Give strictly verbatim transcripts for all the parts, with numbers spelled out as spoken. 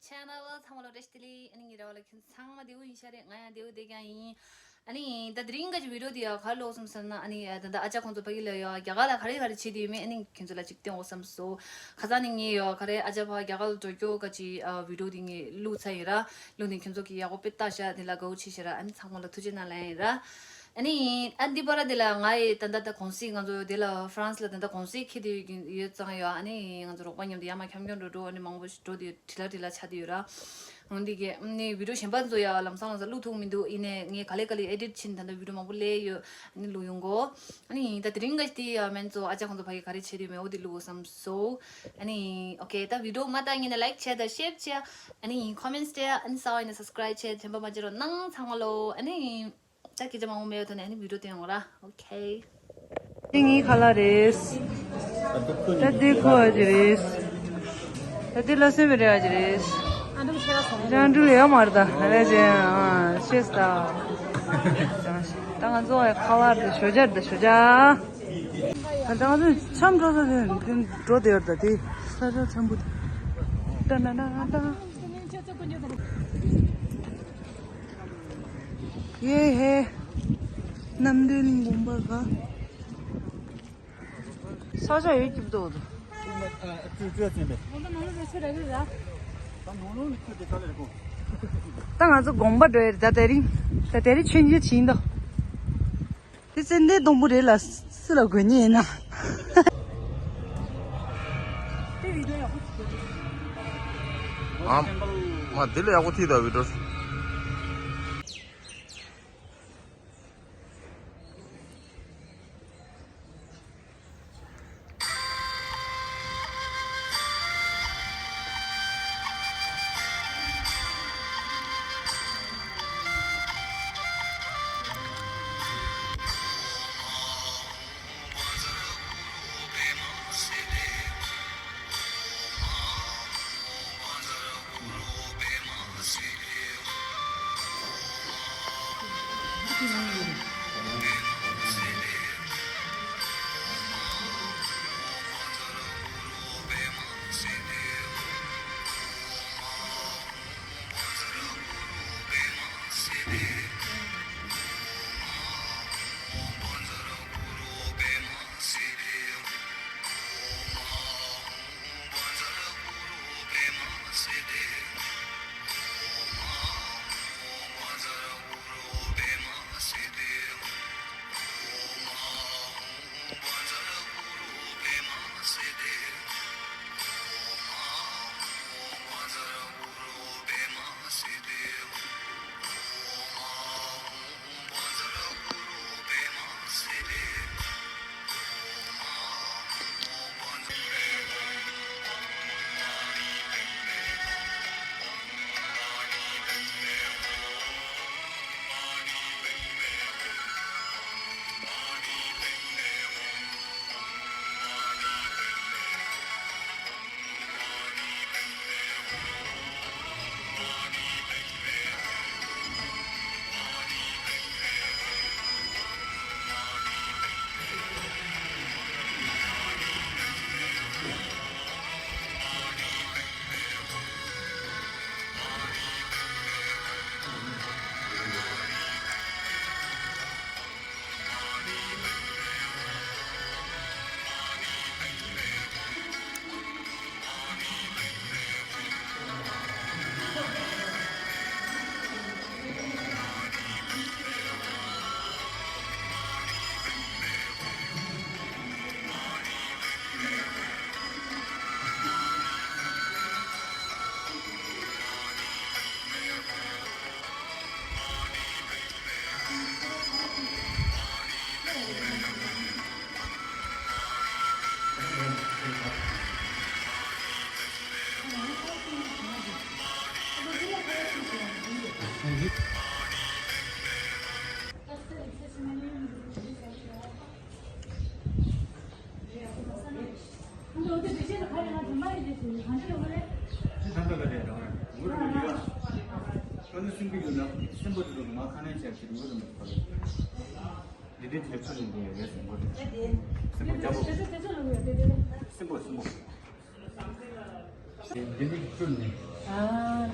Channel ཚང་མ་ལ་བཀྲ་ཤིས་བདེ་ལེགས། ཨ་ནི་ངའི་རེ་བ་ལ་ཁྱོད་ཚང་མ་བདེ་པོ་ཡིན་ཤག་རེད། ང་ཡང་བདེ་པོ་བསྡད་ཀྱང་ཡིན། ཨ་ནི་ད་དེ་རིང་ག་ཅིག་བི་ཌི་ཡོ་དེ་ཡ་ག་རེ་ལོག་སོང་ཟེར་ན། ཨ་ནི་ད་ལྟ་ཨ་ཅག་ཁོང་ཚོ་ཕ་གི་ལ་ཡ་རྒྱ་གར་ལ་ག་རེ་ག་རེ་བྱེད་དེ་ཡོད་མེད་ཨ་ནི་ཁྱོད་ཚོ་ལ་ཅིག་སྟོན་འོ་བསམ་སོང་། ཁ་སང་ནི་ངས་ཡ་ག་རེ་ཨ་ཅག་ཕ་རྒྱ་གར་ལ་འགྲོ་རྒྱུ་ག་ཅིག་ཨ་བི་ཌི་ཡོ་དེ་ངས་བླུགས་ཚར་ཡིན་ར། བླུགས་ནས་ཁྱོད་ཚོ་གི་ཡག་པོ་དཔེ་ལྟ་ཤག་དེ་ལ་དགའ་བོ་བྱས་ཤག་ར། ཨ་ནི་ཚང་མ་ལ་ཐུགས་རྗེ་གནང་ལབ་ཡིན་ར། ཨ་ནི་ཨ་འདི་པར་དེ་ལ་ང་ཡི་ད་ལྟ་ད་གུང་སེང་ང་ཚོ་དེ་ལ་ཧྥ་རན་སི་ལ་ད་ལྟ་གུང་སེང་འཁེལ་དེ་ཡོད་ཙང་ཡ། ཨ་ནི་ང་ཚོ་རོགས་པ་མཉམ་དུ་ཡར་མར་འཁྱམ་འཁྱམ་འགྲོ་འགྲོ་ཨ་ནི་མང་པོ་ཞིག་འགྲོ་དེ་ཡོད། དྲི་ལ་དྲི་ལ་ཆགས་དེ་ཡོད་ར། འོན་ཏེ་གི་ཨ་ནི་བི་ཌི་ཡོ་གཞན་པ་ཚོ་ཡ་ལམ་སང་ལམ་སང་བླུག་ཐུབ་མི་འདུག་ཡིན་ནའི་ངས་ག་ལེ་ག་ལེ་ཨེ་ཌིཊ་བྱས་ནས་ད་ལྟ་བི་ཌི་ཡོ་མང་པོ་སླེབས་ཡོད། ཨ་ནི་བླུག་ཡོང་གོ། ཨ་ནི་ད་དེ་རིང་ག་ཞིག་དེ་ཡ་མན་ཚོ་ཨ་ཅག་ཁོང་ཚོ་ཕ་གི་ག་རེ་བྱེད་དེ་ཡོད་མེད་འོ་དེ་བླུག་འོ་བསམ་སོང་། ཨ་ནི་ཨོ་ཁེ། ད་བི་ཌི་ཡོ་མ་ལྟ་ཉིན་ནས་ལའིཀ་བྱས་དང་ཤེར་བྱས། ཨ་ནི་ཀོ་མེན་ཊི་སྤྲད། ཨ་ནི་གསར་པ་ཡིན་ན་སབ་སི་ཀ་རའིབ་བྱས། དྲན་པ་མ་བརྗེད་རོགས་གནང་ཚང་མ་ལོ། ཨ་ནི། ད་སྐད་ཆ་མང་པོ་མེད་པའི་ཐོག་ནས་ཨ་ནི་བི་ཌི་ཡོ་སྟོན་ཡོང་ར། ཨོ་ཁེ། འདི་ངའི་ཁ་ལག་རེད། ད་འདི་ཁོ་ཨ་ཅི་རེད། ད་འདི་ལ་སེམས་པའི་རེད་ཨ་ཅི་རེད། ཅང་འགྲུལ་ཡོད་མ་རེད་ད་རེད་ཅེ་ཨ་ཤེས་ད། ད་ང་ཚོ་ཁ་ལག་དེ་ཞོ་སྦྱར་དེ་ཞོ་སྦྱར། ད་ང་ཚོ་འཆམ་འགྲོ་ས་དེ་འགྲོ་བསྡད་ཡོད་ད་དེ་ས་ཆ་འཆམ་པོ་དེ། ད་ན་ན་ན་ད། ཡེ་ཧེ། རྣམ་གྲོལ་དགོན་པ་ག་ས་ཆ་ཡོད་ཀྱི་འདུག་ད་ང་ཚོ་དགོན་པ་འགྲོ་ཡི་རེད་ད་དེ་རིང་། ད་དེ་རིང་མཆོད་མཇལ་བྱེད་ཀྱི་འདུག་དེ་ཙན་དན་སྡོང་པོ་རེད་ལ་སུ་ལ་དགོས་ཉེ་ཡིན་ན། ཨ་མ་དེ་ལས་ཡག་པོ་ཐིག་ད་བི་ཌི་ཡོ།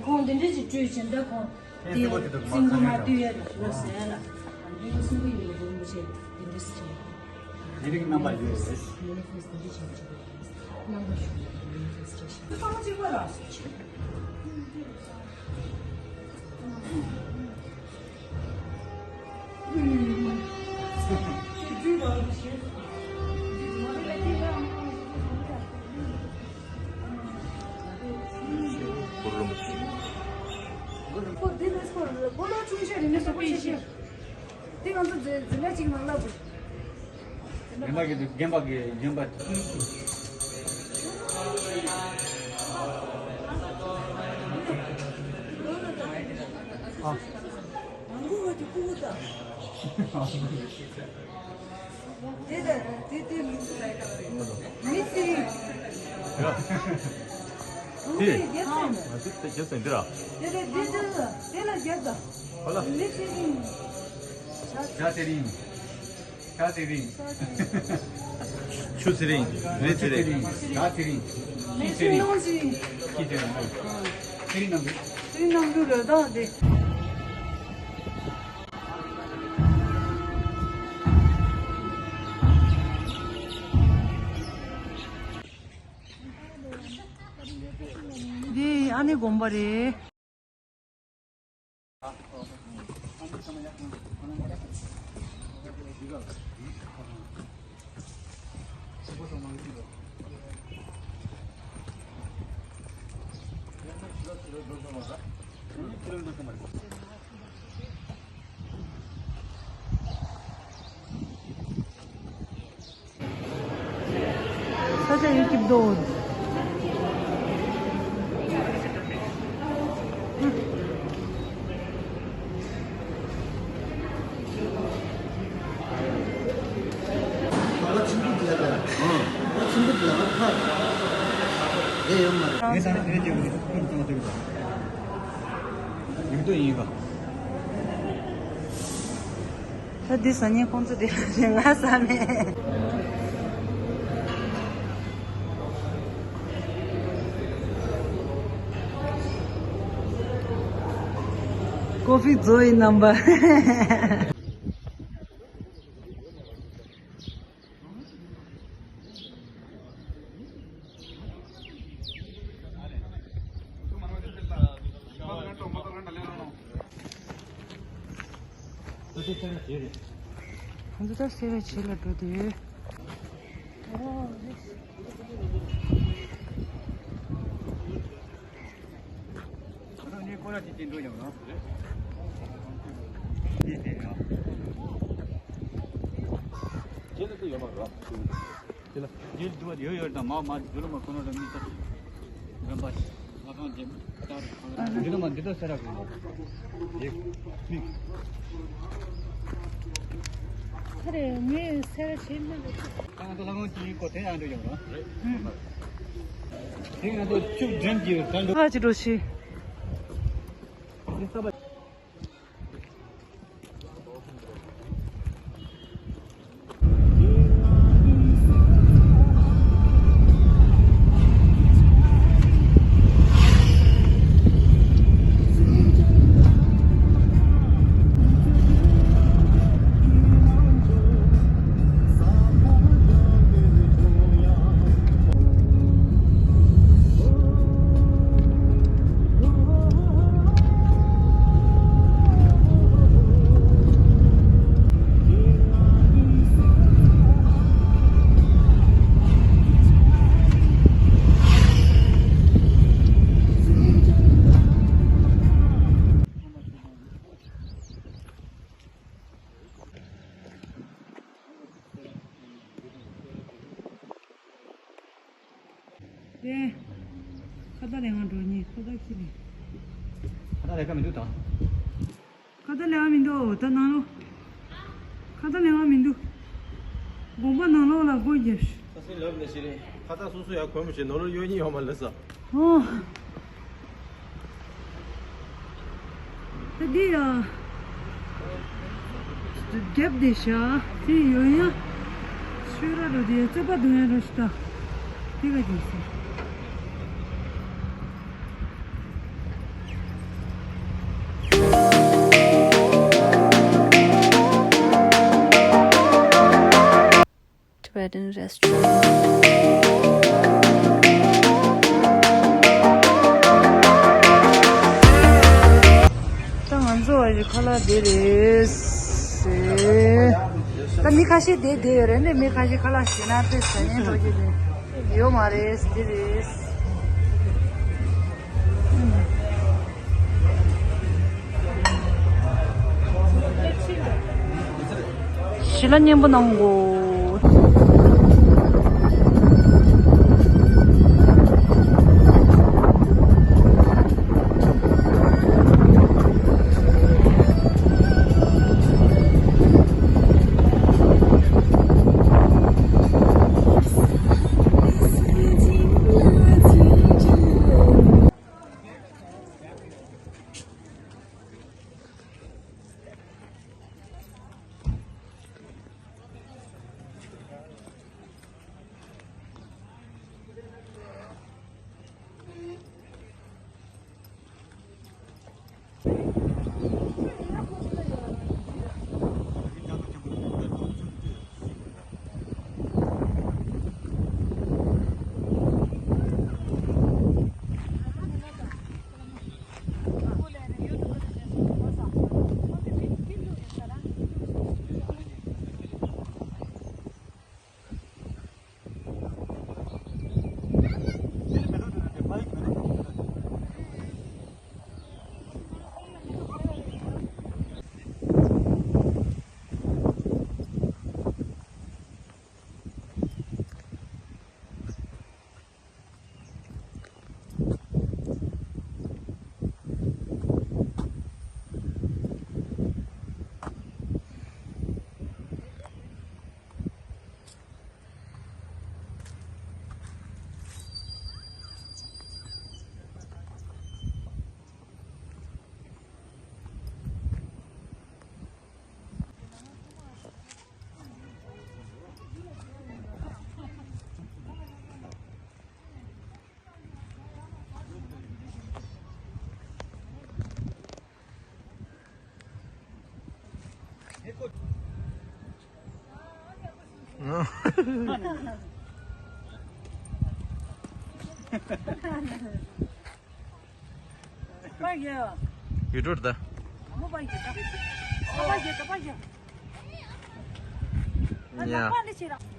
ཁོང་འདི་འདྲ་ཞིག་སྤྲོད་བྱས་འདི་ཁོང་དེ་སེམས་ཁོང་མ་བཏུལ་ཡ་རེད་ཟེར་ལ། འདི་སེམས་ཁོང་ཡིན་པ་རེད་མི་ཤེས། འདི་འདྲ་ཞིག་བྱས། དེ་རིགས་རྣམ་པ་ཡོད་རེད། མེ་ནི་ཕེ་སི་འདི་འདྲ་བྱས་བྱས་རྣམ་པ་ཞུ་ཡ་མེ་ནི་ཕེ་སི་ཊེ་ཤན། ཁོང་གཅིག་པ་ར། དེ་ལ་དེ་དེ་མི་ཚེ་རིང་། དེ། རྒྱབ་ཚེ། ཨ་དེ་དེ་རྒྱབ་ཚེ་འདི་ར། དེ་ལ་དེ་དེ་ལ་དེ་ལ་རྒྱབ་ད། ཧོ་ལ། མི་ཚེ་རིང་། ཤ་ཚེ་རིང་། ཤ་ཚེ་རིང་། ཆུ་ཚེ་རིང་། རི་ཚེ་རིང་། ཤ་ཚེ་རིང་། ཤི་ཚེ་རིང་། ཤི་ཚེ་རིང་། ཚེ་རིང་རྣམ་གྲོལ། ཚེ་རིང་རྣམ་གྲོལ་རེད་ད་དེ། འདི་ཨ་ནེ་དགོན་པ་རེད། ས་ཆ་ཡོད་ཀྱི་འདུག་ཡིག་ཐོག་ཡིན་པ། ད་འདི་ཟ་ཉེན་ཁོང་ཚོ་དེ་ལ་རེ་ང་ཟ་མེད། ཀོ་ཧྥི་བཟོ་ཡི་རྣམ་པ། ཁོང་ཚོ་ད་སེ་བའི་བྱེད་ལ་འགྲོ་དུས། ཁོ་རང་ནི་ཁོ་རང་གཅིག་གཅིག་འགྲོ་ཡོང་རོགས། ཁྱེད་ལ་ཚོ་ཡོད་མ་རེད། དེ་ལ་རྒྱུ་འདུག་ཡོད་ཡོད་དང་མ་མ་འདུག་ལ་མ་ཁོ་ན་ར་མི་ཚོ་རིམ་པ་ང་གང་འདེམས་ལྟར་ཁོ་ན་འདི་ལ་མ་འདི་ལྟར་ས་ར་གི་ཡིག་མིག་ཁ་རེ་ངས་ས་ར་བྱེད་མ་རེད། ཁ་ང་ཚོ་ལྷ་ཁང་གི་སྐོར་དེ་ཡང་འགྲོ་ཡོང་ར། དེ་ང་ཚོ་བཅུ་འགྲིམ་གྱི་ད་འགྲོ། ཁ་ཅི་འགྲོ་ཤི། དེ། ཁ་བརྡ་ལས་ང་འགྲོ་ཉེ་ཁ་བརྡ་ཁྱི་ལས། ཁ་བརྡ་ལས་ཀ་མི་འདུག་ད། ཁ་བརྡ་ལས་ཀ་མི་འདུག་ད་ནང་ལོགས། ཁ་བརྡ་ལས་ཀ་མི་འདུག་དགོན་པ་ནང་ལོགས་ལ་སྒོ་བརྒྱབ་ཤག་ཁ་སང་ལབ་ནས་ཞིག་རེད། ཁ་བརྡ་སོ་སོ་ཡར་གོན་མི་བྱེད་ནོར་ལོ་གཡོ་ཉེ་ཡོང་མ་ལབ་ས། ཨོ། ད་འདི་ཡ། རྒྱབ་བསྡད་ཤག་དེ་ཡོད་ཡ། ཆོས་ར་རུ་དེ་རྩོད་པ་བརྡུང་ཡ་རུ་ཤི་ད། དེ་ག་ཅིག་ཟེར། Garden Restaurant. ད་ང་ཚོ་བ་ཡི་ཁ་ལག་དེ་རེད། ད་མི་ཁ་ཤས་དེ་དེ་ཡོད་རེད་ནས། མི་ཁ་ཤས་ཁ་ལག་ཞིག་ན་དེ་ཟ་ཉན་འགྲོ་རྒྱུ་དེ་ཡོད་མ་རེད། དེ་རེད། ཞི་ལ་སྙན་པོ་གནང་གོ། ཡུ་ཊུབ་ད། ཡ།